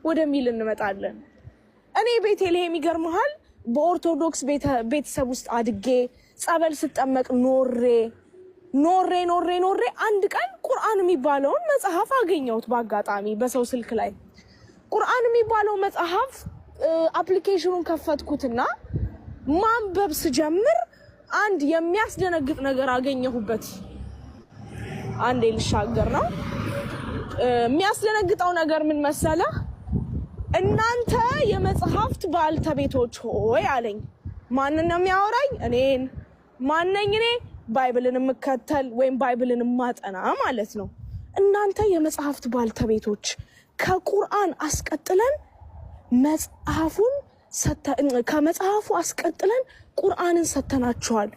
ወደሚል እንመጣለን። እኔ ቤተልሔም ይገርመሃል፣ በኦርቶዶክስ ቤተሰብ ውስጥ አድጌ ጸበል ስጠመቅ ኖሬ ኖሬ ኖሬ ኖሬ አንድ ቀን ቁርአን የሚባለውን መጽሐፍ አገኘሁት በአጋጣሚ በሰው ስልክ ላይ። ቁርአን የሚባለው መጽሐፍ application ኑን ከፈትኩትና ማንበብ ስጀምር አንድ የሚያስደነግጥ ነገር አገኘሁበት። አንዴ ልሻገር ነው። የሚያስደነግጠው ነገር ምን መሰለ? እናንተ የመጽሐፍት ባልተቤቶች ሆይ አለኝ። ማንን ነው የሚያወራኝ? እኔን። ማነኝ እኔ? Bible ን የምከተል ወይም Bible ን የማጠና ማለት ነው። እናንተ የመጽሐፍት ባልተቤቶች፣ ከቁርአን አስቀጥለን መጽሐፉን፣ ከመጽሐፉ አስቀጥለን ቁርአንን ሰተናችኋል፣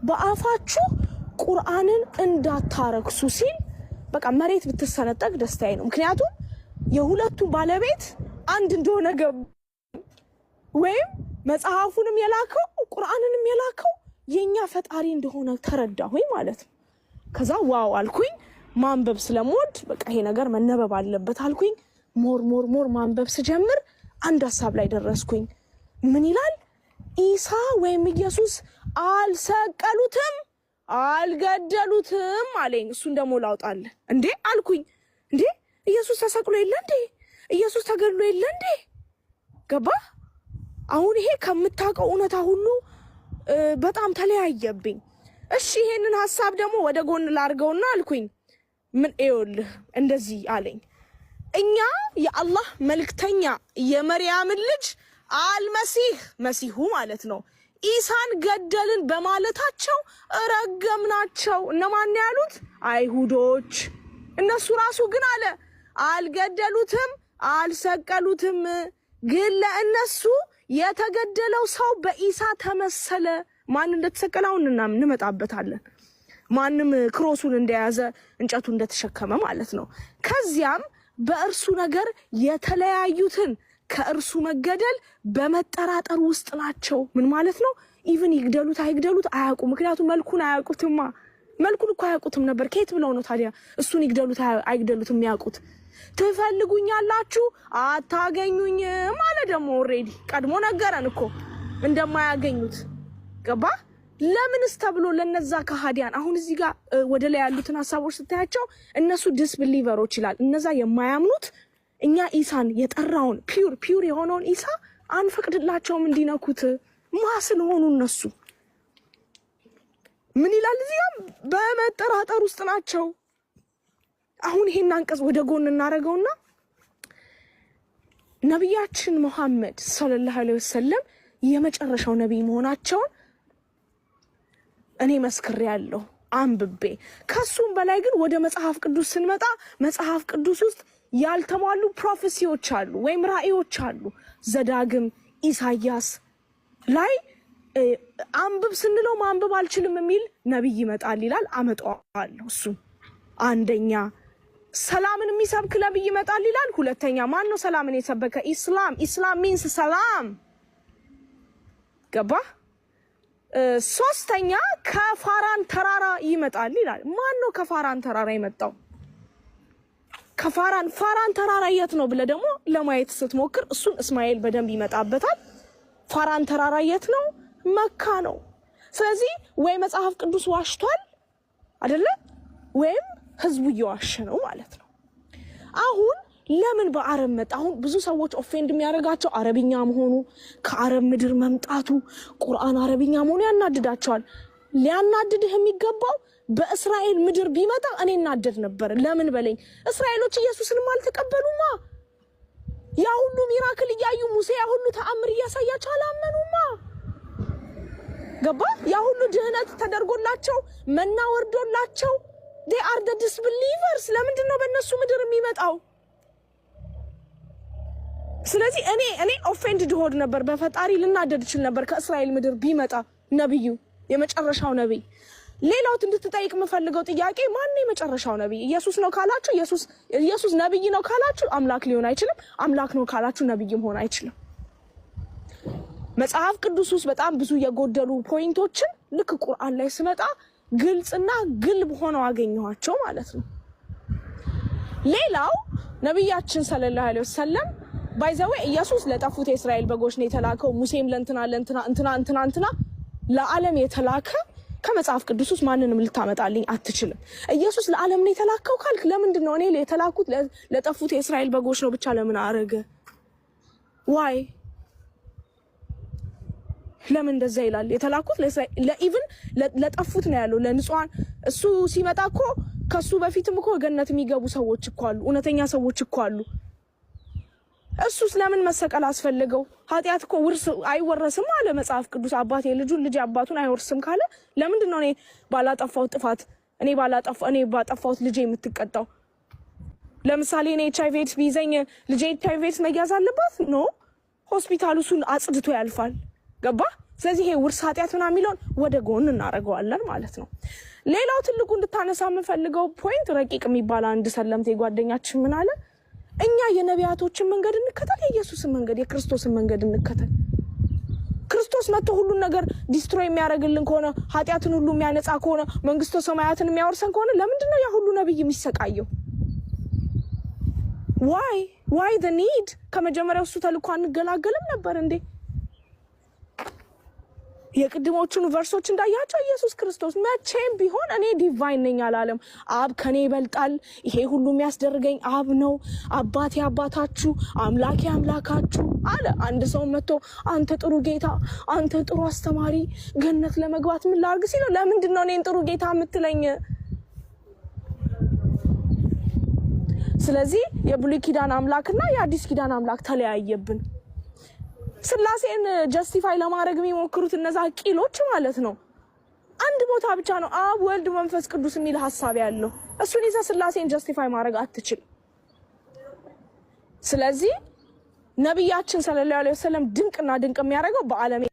በአፋችሁ ቁርአንን እንዳታረክሱ ሲል በቃ መሬት ብትሰነጠቅ ደስታዬ ነው። ምክንያቱም የሁለቱ ባለቤት አንድ እንደሆነ ገብ ወይም መጽሐፉንም የላከው ቁርአንንም የላከው የኛ ፈጣሪ እንደሆነ ተረዳሁኝ ማለት ነው። ከዛ wow አልኩኝ። ማንበብ ስለምወድ በቃ ይሄ ነገር መነበብ አለበት አልኩኝ። More, more, more ማንበብ ስጀምር አንድ ሀሳብ ላይ ደረስኩኝ። ምን ይላል? ኢሳ ወይም ኢየሱስ አልሰቀሉትም፣ አልገደሉትም አለኝ። እሱን ደግሞ ላውጣልህ እንዴ አልኩኝ። እንዴ፣ ኢየሱስ ተሰቅሎ የለ እንዴ? ኢየሱስ ተገድሎ የለ እንዴ? ገባ? አሁን ይሄ ከምታውቀው እውነታ ሁሉ በጣም ተለያየብኝ። እሺ፣ ይሄንን ሀሳብ ደግሞ ወደ ጎን ላርገውና አልኩኝ። ምን፣ ይኸውልህ እንደዚህ አለኝ። እኛ የአላህ መልክተኛ የመርያምን ልጅ አልመሲህ፣ መሲሁ ማለት ነው፣ ኢሳን ገደልን በማለታቸው ረገምናቸው። እነማን ያሉት? አይሁዶች። እነሱ ራሱ ግን አለ አልገደሉትም፣ አልሰቀሉትም። ግን ለእነሱ የተገደለው ሰው በኢሳ ተመሰለ። ማን እንደተሰቀለ አሁን እንመጣበታለን። ማንም cross ኡን እንደያዘ፣ እንጨቱ እንደተሸከመ ማለት ነው። ከዚያም በእርሱ ነገር የተለያዩትን ከእርሱ መገደል በመጠራጠር ውስጥ ናቸው። ምን ማለት ነው? Even ይግደሉት አይግደሉት አያውቁም። ምክንያቱም መልኩን አያውቁትማ። መልኩን እኮ አያውቁትም ነበር። ከየት ብለው ነው ታዲያ እሱን ይግደሉት አይግደሉት የሚያውቁት? ትፈልጉኛላችሁ አታገኙኝም አለ። ደግሞ already ቀድሞ ነገረን እኮ እንደማያገኙት፣ ገባ? ለምንስ ተብሎ ለነዛ ከሃዲያን፣ አሁን እዚህ ጋር ወደ ላይ ያሉትን ሀሳቦች ስታያቸው እነሱ disbeliever ኦች ይላል። እነዛ የማያምኑት እኛ ኢሳን የጠራውን pure pure የሆነውን ኢሳ አንፈቅድላቸውም እንዲነኩት። ማ ስለሆኑ እነሱ ምን ይላል እዚህ ጋር? በመጠራጠር ውስጥ ናቸው። አሁን ይሄን አንቀጽ ወደ ጎን እናደርገውና ነቢያችን ሙሐመድ ሰለላሁ ዐለይሂ ወሰለም የመጨረሻው ነቢይ መሆናቸውን እኔ መስክሬያለሁ አንብቤ። ከሱም በላይ ግን ወደ መጽሐፍ ቅዱስ ስንመጣ መጽሐፍ ቅዱስ ውስጥ ያልተሟሉ prophecy ዎች አሉ ወይም ራእዮች አሉ። ዘዳግም፣ ኢሳያስ ላይ አንብብ ስንለው ማንበብ አልችልም የሚል ነቢይ ይመጣል ይላል። አመጣዋለሁ። እሱም አንደኛ ሰላምን የሚሰብክ ነቢይ ይመጣል ይላል። ሁለተኛ ማን ነው ሰላምን የሰበከ? ኢስላም። ኢስላም means ሰላም። ገባ? ሶስተኛ ከፋራን ተራራ ይመጣል ይላል። ማን ነው ከፋራን ተራራ የመጣው? ከፋራን፣ ፋራን ተራራ የት ነው ብለህ ደግሞ ለማየት ስትሞክር እሱን እስማኤል በደንብ ይመጣበታል። ፋራን ተራራ የት ነው? መካ ነው። ስለዚህ ወይ መጽሐፍ ቅዱስ ዋሽቷል አይደለ? ወይም ህዝቡ እየዋሸ ነው ማለት ነው። አሁን ለምን በአረብ መጣ? አሁን ብዙ ሰዎች offend የሚያደርጋቸው አረብኛ መሆኑ፣ ከአረብ ምድር መምጣቱ፣ ቁርአን አረብኛ መሆኑ ያናድዳቸዋል። ሊያናድድህ የሚገባው በእስራኤል ምድር ቢመጣ እኔ እናደድ ነበር። ለምን በለኝ፣ እስራኤሎች ኢየሱስንም አልተቀበሉማ። ያ ሁሉ miracle እያዩ፣ ሙሴ ያ ሁሉ ተአምር እያሳያቸው አላመኑማ። ገባ? ያ ሁሉ ድህነት ተደርጎላቸው፣ መና ወርዶላቸው they are the disbelievers። ለምንድን ነው በእነሱ ምድር የሚመጣው? ስለዚህ እኔ offended እሆን ነበር፣ በፈጣሪ ልናደድ እችል ነበር ከእስራኤል ምድር ቢመጣ ነብዩ፣ የመጨረሻው ነብይ። ሌላው እንድትጠይቅ የምፈልገው ጥያቄ ማን ነው የመጨረሻው ነብይ? ኢየሱስ ነው ካላችሁ፣ ኢየሱስ ነብይ ነው ካላችሁ አምላክ ሊሆን አይችልም። አምላክ ነው ካላችሁ ነብይ መሆን አይችልም። መጽሐፍ ቅዱስ ውስጥ በጣም ብዙ የጎደሉ point ኦችን ልክ ቁርአን ላይ ስመጣ ግልጽና ግልብ ሆነው አገኘኋቸው ማለት ነው። ሌላው ነቢያችን ሰለላሁ ዐለይሂ ወሰለም By the way ኢየሱስ ለጠፉት የእስራኤል በጎች ነው የተላከው። ሙሴም ለእንትና ለእንትና እንትና እንትና እንትና ለዓለም የተላከ ከመጽሐፍ ቅዱስ ውስጥ ማንንም ልታመጣልኝ አትችልም። ኢየሱስ ለዓለም ነው የተላከው ካልክ ለምንድን ነው እኔ የተላኩት ለጠፉት የእስራኤል በጎች ነው ብቻ ለምን አረገ? Why? ለምን እንደዛ ይላል? የተላኩት ለ even ለጠፉት ነው ያለው፣ ለንጹሐን። እሱ ሲመጣ እኮ ከሱ በፊትም እኮ ገነት የሚገቡ ሰዎች እኮ አሉ፣ እውነተኛ ሰዎች እኮ አሉ። እሱስ ለምን መሰቀል አስፈለገው? ኃጢአት እኮ ውርስ አይወረስም አለ መጽሐፍ ቅዱስ። አባቴ ልጁን ልጅ አባቱን አይወርስም ካለ ለምንድን ነው እኔ ባጠፋሁት ልጄ የምትቀጣው? ለምሳሌ እኔ HIV AIDS ቢይዘኝ ልጄ HIV AIDS መያዝ አለባት? No፣ ሆስፒታሉ እሱን አጽድቶ ያልፋል። ገባ? ስለዚህ ይሄ ውርስ ኃጢአት ምናምን የሚለውን ወደ ጎን እናደርገዋለን ማለት ነው። ሌላው ትልቁ እንድታነሳ የምፈልገው point፣ ረቂቅ የሚባል አንድ ሰለምቴ ጓደኛችን ምን አለ? እኛ የነቢያቶችን መንገድ እንከተል፣ የኢየሱስን መንገድ የክርስቶስን መንገድ እንከተል። ክርስቶስ መጥቶ ሁሉን ነገር destroy የሚያደርግልን ከሆነ፣ ኃጢአትን ሁሉ የሚያነጻ ከሆነ፣ መንግስተ ሰማያትን የሚያወርሰን ከሆነ ለምንድን ነው ያ ሁሉ ነብይ የሚሰቃየው? Why the need? ከመጀመሪያው እሱ ተልኮ አንገላገልም ነበር እንዴ? የቅድሞቹን verse ኦች እንዳያቸው ኢየሱስ ክርስቶስ መቼም ቢሆን እኔ divine ነኝ አላለም። አብ ከኔ ይበልጣል፣ ይሄ ሁሉ የሚያስደርገኝ አብ ነው፣ አባቴ አባታችሁ፣ አምላኬ አምላካችሁ አለ። አንድ ሰው መጥቶ አንተ ጥሩ ጌታ፣ አንተ ጥሩ አስተማሪ፣ ገነት ለመግባት ምን ላድርግ ሲለው ለምንድን ነው እኔን ጥሩ ጌታ የምትለኝ? ስለዚህ የብሉይ ኪዳን አምላክና የአዲስ ኪዳን አምላክ ተለያየብን። ስላሴን justify ለማድረግ የሚሞክሩት እነዛ ቂሎች ማለት ነው። አንድ ቦታ ብቻ ነው አብ ወልድ መንፈስ ቅዱስ የሚል ሀሳብ ያለው። እሱን ይዘህ ስላሴን justify ማድረግ አትችልም። ስለዚህ ነቢያችን ሰለላሁ ዐለይሂ ወሰለም ድንቅና ድንቅ የሚያደርገው በዓለም